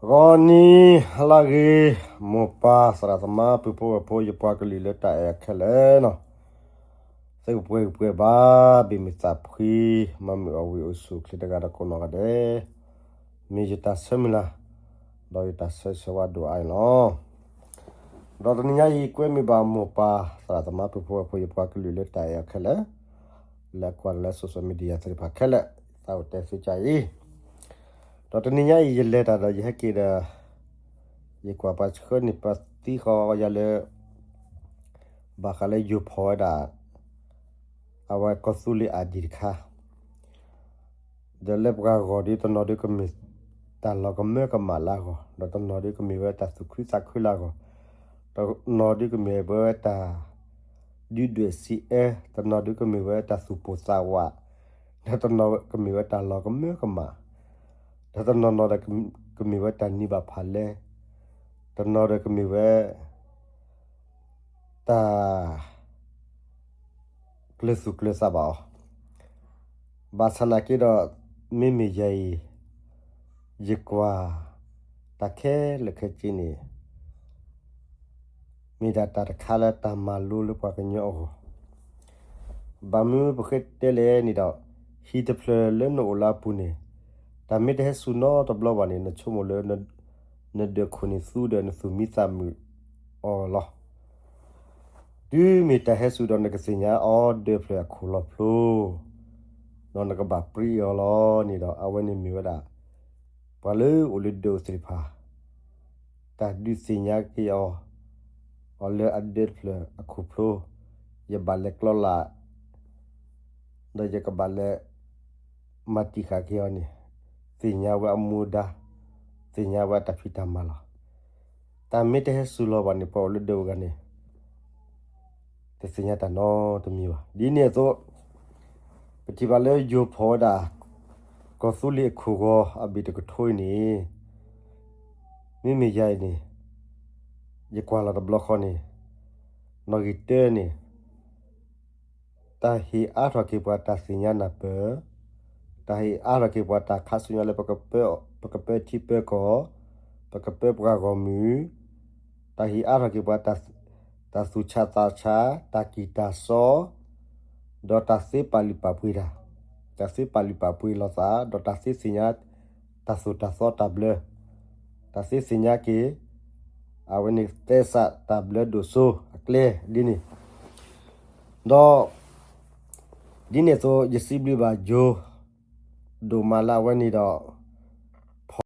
ဂီၤနံၤဟါလၢအဂ့ၤ, မိၢ်ပၢ်သရၣ်သမါပုၢ်ဖိဝဲၢ်ဖိ ယပှၤကလုာ်လၢတၢ်အဲၣ်အီၤခဲလၢာ်န့ၣ်, သုကပှဲၤကပှဲၤဘၣ်, ဘၣ်မုာ်သးဖှံ, မၤမုာ်အီၣ်ဝံၤအိၣ်ဆူၣ်အိၣ်ချ့တဂၤဒီးကိးနီၢ်ဂၤဒဲး, မ့ၢ်ယတၢ်ဆၢမုၢ်လၢ်, ဒီးယတၢ်ဆၢဂ့ၤဆၢဝါဒိၣ်အါန့ၣ်လီၤ. ဒီးတနံၤညါအံၤ ကွဲမုာ်ဘၣ်မိၢ်ပၢ်သရၣ်သမါပုၢ်ဖိဝဲၢ်ဖိ ယပှၤကလုာ်လၢတၢ်အဲၣ်အီၤခဲလၢာ်, လၢအကွၢ်လၢ social media သ့ၣ်တဖၣ်ခဲလၢာ်, သးအိၣ်တဲသ့ကါအံၤ, ဒီးတနံၤညါအံၤ ယလဲၤတၢ်ဒီးယဟဲက့ၤဒီး, ယကွၢ်ပှၤဆှၢန့ၢ်ပသံဃီယၤလၢ ဘၣ်ဃးလၢယိၤဖီၣ်ဝဲဒၣ် အဝဲကီၢ်သူလ့ၤ ID တခါ, ဒီးလၢပှၤဂီၢ်ဒီး တနီၤဒီးကမ့ၢ်တၢ်လီၤကမၢကမၣ်လၢအဂီၢ်, ဒီးတနီၤဒီးကမ့ၢ်ဝဲတၢ်သူၣ်ခုသးခုလၢအဂီၢ်, တနီၤဒီးကမ့ၢ်ဝဲတၢ် ဒုၣ်ဒွဲၣ်စံးအၢ, တနီၤဒီးကမ့ၢ်ဝဲတၢ်သူၣ်ပိၢ်သးဝး, ဒီးတနီၤကမ့ၢ်ဝဲတၢ်လီၤကမၢကမၣ်, ဒီးတနီၤနီၤဒီးကမ့ၢ်ဝဲတၢ်နံၤဘၣ်ဖးလဲ, တနီၤဒီးကမ့ၢ်ဝဲ တၢ် ကျၢၤသူၣ်ကျၢၤသးဘၣ်အီၤ, ဘၣ်ဆၣ်နာ်က့ဒီး မ့မ့ၢ်ယၤအံၤ ယကွၢ် တၢ်ခဲလၢာ်ခဲဆ့န့ၣ် မ့ၢ်ဒၣ်တၢ်တခါလၢတၢ်မၤလိလၢပှၤကညီအဂီၢ်, ဘၣ်မနုၤပဃ့တဲလဲၣ်န့ၣ်ဒီး ဟံၣ်တဖျၢၣ်လၢနအိၣ်လၢအပူၤန့ၣ် တၢ်မ့ၢ်တဟဲစူၤနီတဘျီဘၣ်န့ၣ် နဆိကမိၣ်လၢ နဒၢးခိၣ်န့ၣ်သူဒီးနသူၣ်မံသးမုာ်အီၤလီၤ. တုၤမ့ၢ်တၢ်ဟဲစူၤဒီးနကသ့ၣ်ညါအီၤဒၢးဖျၢၣ်အခိၣ်လီၤဖျိ, ဒီးနကဘၣ်ပြံအီၤလီၤန့ၣ်ဒီး အဝဲန့ၣ်မ့ၢ်ဝဲဒၣ် ပှၤလၢအိၣ်လၢဒၢးသ့ၣ်တဖၣ် တၢ်ဒုးသ့ၣ်ညါက့ၤအီၤ, အီၤလၢအဒၢးတဖျၢၣ်အခိၣ်ဖျိ, ယဘၣ်လဲၤကျီလၢ် ဒီးယကဘၣ်လဲၤ မၤတံာ်ဃာ်က့ၤအီၤန့ၣ်, သ့ၣ်ညါဝဲအမူအဒါ, သ့ၣ်ညါဝဲအတၢ်ဖံးတၢ်မၤလီၤ. တၢ်မ့ၢ်တဟဲစူၤလီၤဘၣ်န့ၣ် ပှၤအိၣ်လၢဒၢးအဂၤန့ၣ် တသ့ၣ်ညါတၢ်နီတမံၤဘၣ်. ဒ်န့ၣ်အသိး ပထံၣ်ဘၣ်လၢယိၤဖီၣ်ဝဲဒၣ် ကီၢ်သူလ့ၤအခိၣ်ဂီၤအဘ့ၣ်တကထိအံၤန့ၣ်, မ့မ့ၢ်ယၤအံၤန့ၣ် ယကွၢ်လီၤတဘျီဃီန့ၣ် နီၣ်ဂံၢ်တၢန့ၣ် တၢ်ဟ့ၣ်အါထီၣ်က့ၤပှၤတၢ်သ့ၣ်ညါနၢ်ပၢၢ်, တၢ်ဟ့ၣ်အါထီၣ်က့ၤပှၤတၢ်ခါဆူညါလၢ ပကပၢထံပၢကီၢ်, ပကပၢပှၤဂီၢ်မုၢ်, တၢ်ဟ့ၣ်အါထီၣ်က့ၤပှၤ တၢ်သူၣ်ဆးသးဆး, တၢ်ကံၢ်တၢ်စီ, ဒီးတၢ်သ့ပာ်လုၢ်ပာ်ပှ့ၤတၢ်, တၢ်သ့ပာ်လုၢ်ပာ်ပှ့ၤလိာ်သး, ဒီးတၢ်သ့သ့ၣ်ညါ တၢ်သိၣ်တၢ်သီတၢ်ဘျၢ, တၢ်သ့သ့ၣ်ညါက့ၤ အဝဲန့ၣ် သဲစးတၢ်ဘျၢဒိၣ်စိအကျဲဒ်န့ၣ်, ဒီး ဒ်န့ၣ်အသိး ယစံးဘျုးဘၣ်ယိၤ ဒိၣ်မးလၢအဝဲန့ၣ်ဒီး